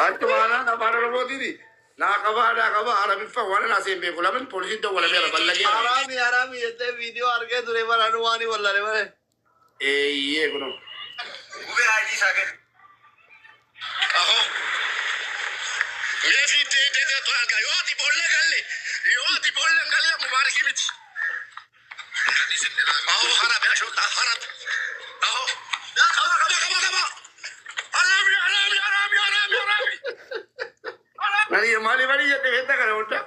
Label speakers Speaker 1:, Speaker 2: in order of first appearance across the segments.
Speaker 1: Achumaanaan afaan Oromootiin naa qabaa naa qabaa Arabiffaa waan anaa seen beeku lamin poolisiin dawwalameera ballageera.
Speaker 2: Haraami haraami jettee viidiyoo argee ture bara nu waan wallale malee.
Speaker 1: Eeyyee kunoo.
Speaker 3: Gubee ID isaa kenni.
Speaker 1: Aho. Mee fiittee deetee tola yoo ati boolla galle yoo ati boolla galle mubaarikii miti. Aho harabe ashota harabe. Aho. Qaba qaba qaba qaba. Haraami haraami haraami haraami haraami. Nani maali maali jedhe beektaa kana hunda.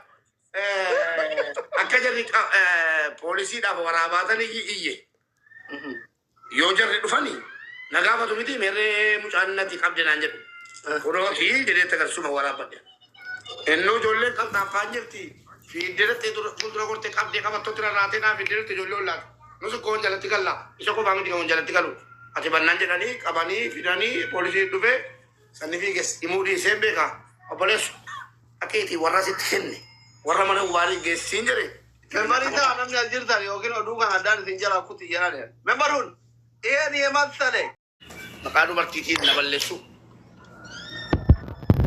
Speaker 1: Akka jarri poolisiidhaaf waraabaatanii iyye. Yoo jarri dhufanii na gaafatu miti meerree mucaan natti qabde naan jedhu. Kunootii jedhee tagarsuma waraabbadhe. Innuu ijoolleen qalxaaffaan jirti. Fiiddee dhattee fuuldura gortee qabdee qabattooti rarraatee naa fiiddee dhattee ijoollee ollaati. Nus koo jalatti galla. Isa qofaa miti kan jalatti galu. Ati bannaan jedhanii qabanii fidanii poolisii dhufee sanni fiiges himuu dhiiseen beekaa. Obboleessu dhaqiitii warra sitti kenne warra mana waarii geessiin jedhe.
Speaker 2: Membarii ta'a namni as jirtan yookiin oduu kan addaan isin jalaa kuti jedhan. Membaruun ይሄን የመሰለ
Speaker 1: Maqaa dubartiitiin na balleessu.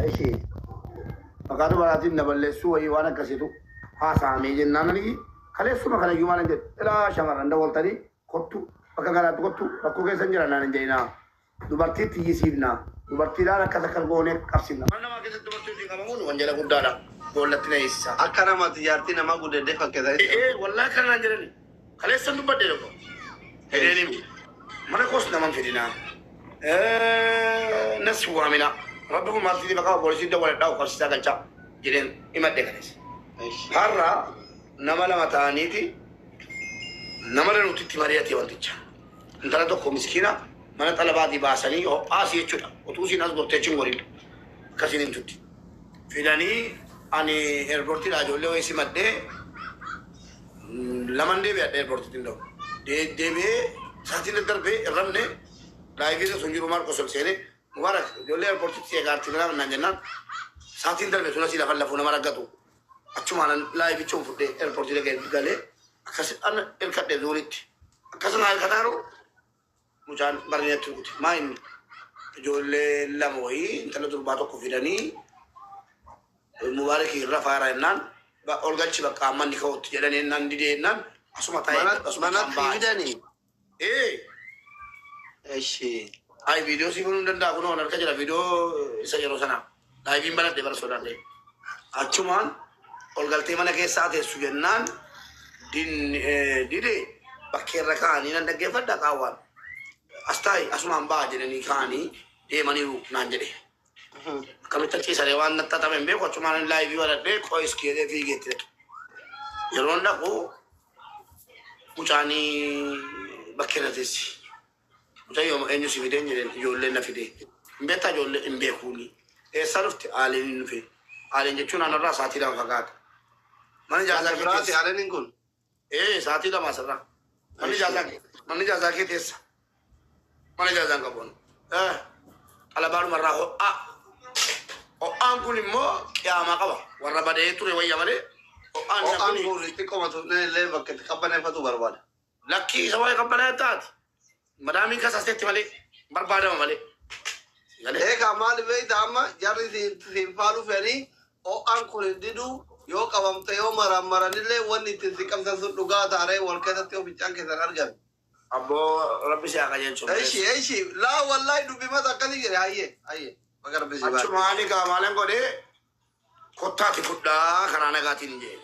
Speaker 1: Ishee maqaa dubaraatiin na balleessu wayii waan akkasiitu haasa'amee jennaan ani kaleessuma kanayyuu maal hin jedhe ilaa shamarran dawwaltanii kottu bakka garaatti kottu rakkoo keessa hin jiran naan hin jedhinaa dubartiitti iyyisiifnaa dubartiidhaan akkas akkas goonee qabsiifna. Mana namaa keessatti dubartii hojii qabamuun wanjala guddaadha boollatti na eessisa.
Speaker 2: akka namatti jaartii nama gudeedde fakkeessa.
Speaker 1: Ee wallaahi kana naan jedhani kaleessan dubbadhe tokko. Fedheen himi mana koos naman fedhinaa. Nas waamina rabbi kun maaltii maqaa poolisii dawwaladhaa qabsiisaa galchaa jedheen himadhe kaleessa. Har'a nama lama ta'aniiti nama danuutti mari'ate wanticha. Intala tokko miskiina mana xalabaatii baasanii ho'aasii jechuudha. Utuu isiin as gortee achi hin gorin akkasiin himtutti. Fidanii ani eerpoortiidhaa ijoollee wayii simadhee laman deebi'adha eerpoortiitti hin ta'u. Deebi'ee sa'aatiin daddarbee irramne laayivii irra sun jiru Maarqos ol seenee Mubaarak ijoollee eerpoortiitti eegaartii minaa naan jennaan sa'aatiin darbe sun asii lafan lafuu nama raggatu. Achumaan laayivicha fudhee eerpoortii dhaqee galee akkas an hirkadhe zuuritti. Akkasuma hirkataaru mucaan barneetti rukuti. Maa inni ijoollee lama wayii intala durbaa tokko fidanii Mubaarak irra faara jennaan ol galchi bakka amma inni ka'utti jedhanii jennaan didee jennaan asuma taa'ee asuma
Speaker 2: Manatti fidanii.
Speaker 1: Ee
Speaker 2: እሺ
Speaker 1: ay viidiyoo si banuu hin danda'a kunoo harka jira viidiyoo isa yeroo sana laayiviin banadhe bara sodaadhe. Achumaan ol galtee mana keessaa teessu jennaan dide bakkeerra kaa'anii nan dhaggeeffadha qaawwaan. As taa'i asumaan ba'a jedhanii kaa'anii deemaniiru naan jedhe. Akkamitti ciisanii waan naxxaxame hin beeku achumaan laayivii banadhee qo'is jedhee fiigeetti dhaqe. Yeroon dhaqu mucaanii bakkeerra teessi. Mucayyoo eenyu si fideen jedheen ijoolleen na fidee. Hin beektaa ijoollee hin beekuuni. Eessaa dhufte aaliin hin dhufe. Aaliin jechuun anarraa sa'aatii lama fagaata. Mana ijaarsaa kee
Speaker 2: biraati
Speaker 1: teessa.
Speaker 2: አለኒን kun
Speaker 1: Ee sa'aatii lama asirraa. Manni ijaarsaa manni ijaarsaa kee teessa. Mana ijaarsaa hin qabu. Qalabaanumarraa ho'aa. Ho'aan kun immoo qiyaamaa qaba. Warra badee ture wayya malee. Ho'aan isa
Speaker 2: Ho'aan
Speaker 1: kun
Speaker 2: kun xiqqoomatu illee bakka itti qabbaneeffatu barbaada.
Speaker 1: lakkii isa waa'ee qabbanaa taati. Madaamiin kasasteetti malee barbaadama malee. Galee.
Speaker 2: Eegaa maali beekta amma jarri siin faaluu fedhanii ho'aan kun hin didu yoo qabamte yoo marammaranillee wanni ittiin si qabsan sun dhugaa taaree wal keessatti yoo fincaan keessan argame.
Speaker 1: Abboo rabbi si haa qajeelchu.
Speaker 2: እሺ እሺ laa wallaahi dubbimata akkasii jedhe hayyee hayyee baga rabbi si baate.
Speaker 1: Achumaan egaa maalan godhee kottaati fudhaa karaa nagaatiin hin jedhe.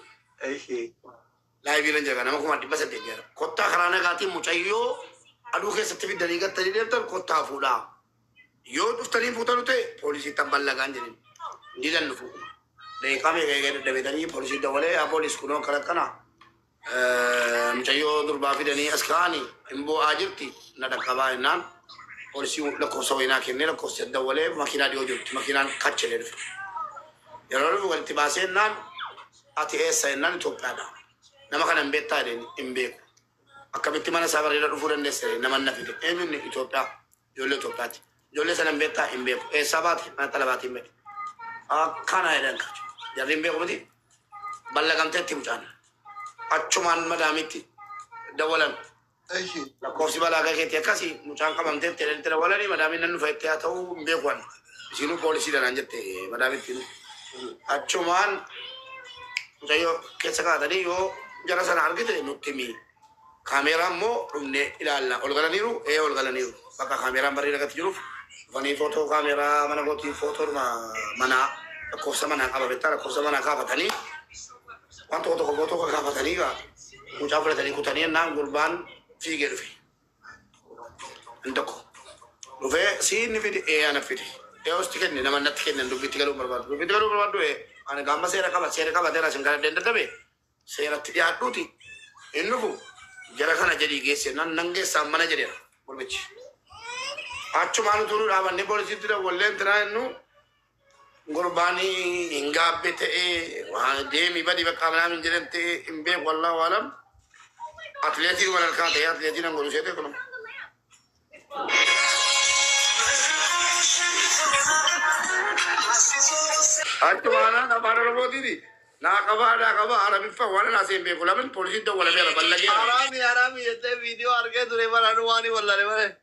Speaker 2: እሺ
Speaker 1: Laayivii irra jira nama 1800 jira. Kottaa karaa nagaatiin mucayyoo aduu keessatti fiddanii gattanii deemtan kottaa fuudhaa. Yoo dhuftanii fuutanu ta'e poolisii tan ballagaan jedhin. Didan dhufu. Daqiiqaa meeqa eegee dadhabetanii poolisii dabalee yaa poolis kunoo akkana akkana. Mucayyoo durbaa fidanii as kaa'anii hin boo'aa jirti na dhaqqabaa jennaan. Poolisii lakkoofsa wayinaa kennee lakkoofsa dabalee makiinaa dhiyoo jirti makiinaan kachelee dhufe. Yeroo dhufu walitti baasee jennaan ati eessa jennaan Itoophiyaadha. Nama kana hin beektaa jedheen hin beeku. Akkamitti mana isaa bareeda dhufuu dandeessa jedheen nama na fide. Eenyuun Itoophiyaa? Ijoollee Itoophiyaati. Ijoollee sana hin beektaa hin beeku. Eessaa baate? Mana xalabaatiin beeku. Akkana jedhan kachu. Jarri hin beeku miti. Ballagamteetti mucaan. Achumaan madaamitti dawwalan.
Speaker 2: እሺ
Speaker 1: Lakkoofsi balaa keetii akkasii mucaan qabamteetti jedhanitti dawwalanii madaamiin nan dhufa itti haa ta'uu hin beeku ani. Isinuu poolisiidha naan jette madaamittiin. Achumaan mucayyoo keessa kaatanii yoo jara sana argite nutti himi. Kaameeraa immoo dhumnee ilaalla. Ol galaniiru? Ee, ol galaniiru. Bakka kaameeraan barii dhagatti jiruuf dhufanii footoo kaameeraa mana kootii, footoo manaa, lakkoofsa manaa qaba beektaa, lakkoofsa manaa kaafatanii, waan tokko tokko footoo kaafatanii gaa mucaa fudhatanii kutanii ennaan gurbaan fiigee dhufe. Inni tokko dhufee si inni fide, ee ana fide. Ee hosti kenne, nama natti kennan, dubbitti galuu barbaadu. Dubbitti galuu barbaadu, ee ani gaama seera qaba, seera qabateera, isin kana dadhabe seeratti dhiyaadhuuti. Inni dhufu jara kana jedhii geesse nan nan geessaan mana jedheera gurbichi. Achumaan utuu nu dhaabannee poolisiitti dawwallee intinaa jennu gurbaan hin gaabbe ta'ee waan deemi badi bakka minaamin jedhan ta'ee hin beeku, wallahu alam. Atileetii wal harkaa ta'ee atileetii nan godhu seete kun. Achumaan afaan Oromootiin naa qabaa, naa qabaa, Arabiffaa waan naa seen beeku lamin poolisiin dawwalameera ballageera.
Speaker 2: Haraami haraami jettee viidiyoo argee ture bara waan wallale malee.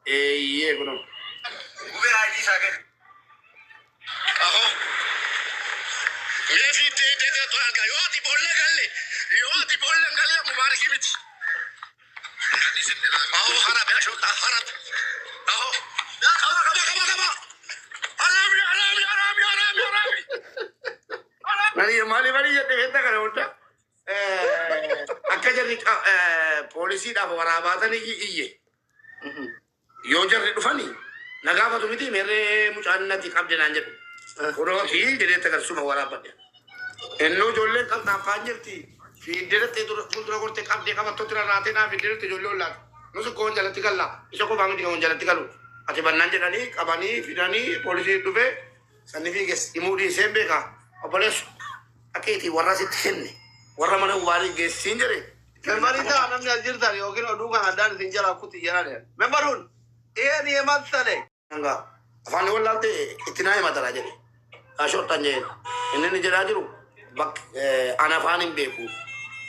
Speaker 1: Eeyyee kun.
Speaker 3: Gubee ID isaa kenni.
Speaker 1: Aho. Mee fiittee deetee tola argaa, yoo ati boolla galle, yoo ati boolla galle mubaarikii miti. Aho, harabe ashota harabe. Aho. Qaba, qaba, qaba, qaba. Haraami, haraami, haraami, haraami, haraami. Mali maali maali jedhe beektaa kana hunda. Akka jarri poolisiidhaaf waraabaatanii iyye. Yoo jarri dhufanii na gaafatu miti, meerree mucaan natti qabde naan jedhu. Kunootii jedhee tagarsuma waraabbadhe. Innuu ijoolleen qalxaaffaan jirti. Fiiddee dhattee fuuldura gortee qabdee qabattootti rarraatee naa fiiddee dhatte ijoollee ollaati. Nus koo jalatti galla. Isa qofaa miti kan jalatti galu. Ati bannaan jedhanii qabanii fidanii poolisii dhufee sanni fiiges himuu dhiiseen beekaa. Obboleessu akka itti warra sitti kenne warra mana mubaarii geessiin jedhe.
Speaker 2: Membarii ta'a namni as jirtan yookiin oduu kana addaan isin jalaa kuti jedhan. Membaruun ይሄን የመሰለ
Speaker 1: Hanga afaan wallaalte itti naa himatara jedhe. Ashottan jedhe. Inni inni jedhaa jiru bakka ana afaan hin beeku.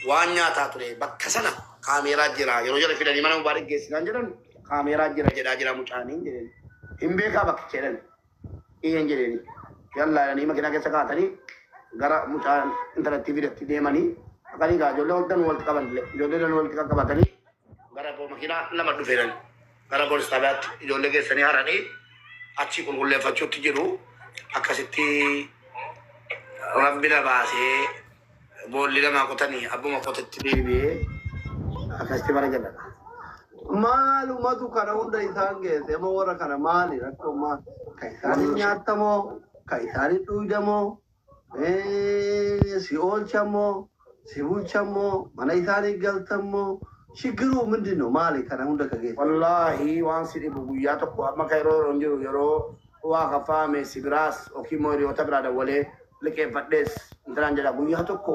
Speaker 1: Waan nyaataa ture bakka sana kaameeraa jira. Yeroo jala fidanii mana mubaarik geessinaan jedhan kaameeraa jira jedhaa jira mucaaniin jedheen. Hin beekaa bakka jedhan. Iyyeen jedheeni. Yallaa jedhanii makiinaa keessa kaatanii gara mucaan intalatti fidatti deemanii dhaqanii gaa ijoollee waltan walitti qaban, ijoollee dan walitti qaqqabatanii gara makiinaa lama dhufeeran gara poolis xaabiyaatti ijoollee geessanii haranii achi qulqulleeffachuutti jiru. Akkasitti rabbi na baasee boolli lamaa qotanii abbuma qotetti deebi'ee akkasitti bara jalladha.
Speaker 2: Maalumatu kana hunda isaan geesse? Amma warra kana maali rakkoo maal? Ka isaanin nyaattamoo? Ka isaanin dhuydamoo? Si oolchamoo? Si bulchamoo? Mana isaanii galtamoo? ችግሩ ምንድን ነው? Maali kana hunda ka geesse?
Speaker 1: Wallaahi waan si dhibu guyyaa tokko amma ka yeroo hin jiru, yeroo waa kafaame si biraas yookiin immoo hiriyoota biraa dawwalee liqeeffadhees intalaan jedha, guyyaa tokko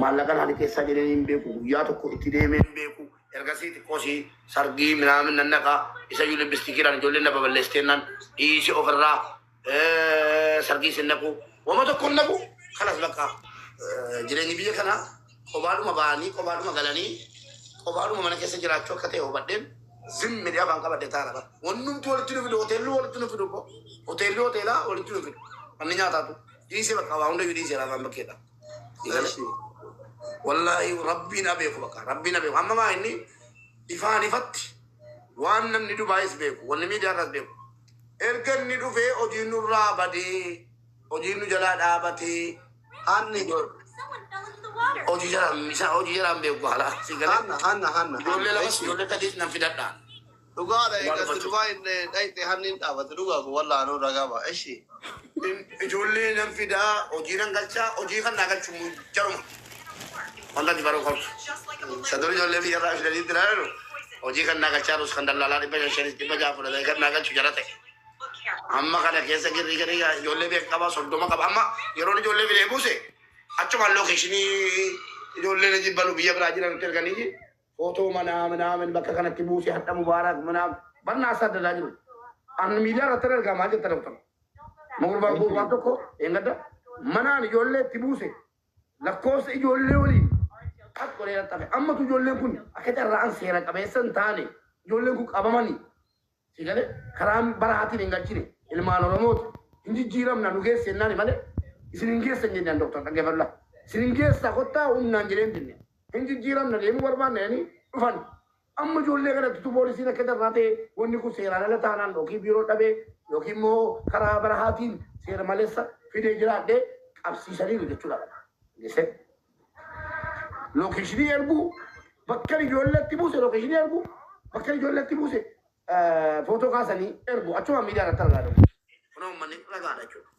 Speaker 1: maallaqa naa liqeessaa jedhee hin beeku, guyyaa tokko itti deemee hin beeku. Ergasii xiqqoosii sargii minaamin nannaqa isa iyyuu libbistikiidhaan ijoolleen na baballeessiteennaan dhiisi ofirraa sargii sin naqu, wama tokko hin naqu, kalas bakka jireenyi biyya kanaa kophaadhuma ba'anii kophaadhuma galanii kophaadhuma mana keessa jiraachuu akka ta'e hubadheen zimmi afaan qabadhe taara bara. Wannumti walitti nu fidu hoteelli walitti nu fidu, hoteelli hoteelaa walitti nu fidu, manni nyaataatu dhiisee bakka waa hundayyuu dhiisee afaan bakkeedha. Wallaahi rabbiin abeeku, bakka rabbiin abeeku. Amma maa inni ifaan ifatti waan namni Dubaayis beeku, wanni miidiyaa irraas beeku. Erga inni dhufee hojiin nurraa badee, hojiin nu jalaa dhaabatee
Speaker 2: Hanni
Speaker 1: hojii jalaan isa hojii jalaan beeku haala si galee.
Speaker 2: Hanna hanna hanna.
Speaker 1: Ijoollee lamas ijoollee sadiis nan fidadha.
Speaker 2: Dhugaadha, eegatti Dubaay dhayxe hanni hin dhaabate dhugaa kun wallaanuu ragaa ba'a. Ishi.
Speaker 1: Ijoollee nan fidaa, hojii nan galchaa, hojii kan naa galchu jaruma. Wanta ati baruu qabdu. Isa dur ijoollee biyya irraa fidanii itti ilaalu hojii kan naa galchaa jirus kan dallaalaa 500 5 600 fudhatee kan naa galchu jara ta'e. Amma kana keessa girri girri ijoollee beek qaba, 30 qaba. Amma yeroon ijoollee fidee buuse achumaan lookeeshinii ijoolleen jibbalu biyya biraa jiran nutti erganii footoo manaa minaamin bakka kanatti buuse hadha mubaarak minaam barnaa isaa adda jiru. An miidiyaa irratti argaa maal jetta doktor? Mugurbaan gurbaan tokko eeggadda manaan ijoollee itti buuse lakkoofsa ijoollee waliin akka godhee tafe ammatu ijoolleen kun akka carraan seera qabeessa hin taane ijoolleen kun qabamanii si galee karaan baraatiin hin galchine. Ilmaan Oromooti. Hin jijjiiramna nu geesse jennaani malee isin hin geessan jennaan doktar dhaggeeffadhaa. Isin hin geessaa kottaa humnaan jedheen dinne. Hin jijjiiramna deemuu barbaanna jedhanii dhufan. Amma ijoollee kanatti utuu poolisiin akka carraa ta'e wanni kun seeraan ala taanaan yookiin biiroo dhabee yookiin immoo karaa barahaatiin seera maleessa fidee jiraadhee qabsiisaniiru jechuudha. Geesse. Lookeeshinii erguu bakka ijoolleetti buuse lookeeshinii erguu bakka ijoolleetti buuse footoo kaasanii ergu achuma miidiyaa irratti argaa jiru. Kun uummanni ragaadha jechuudha.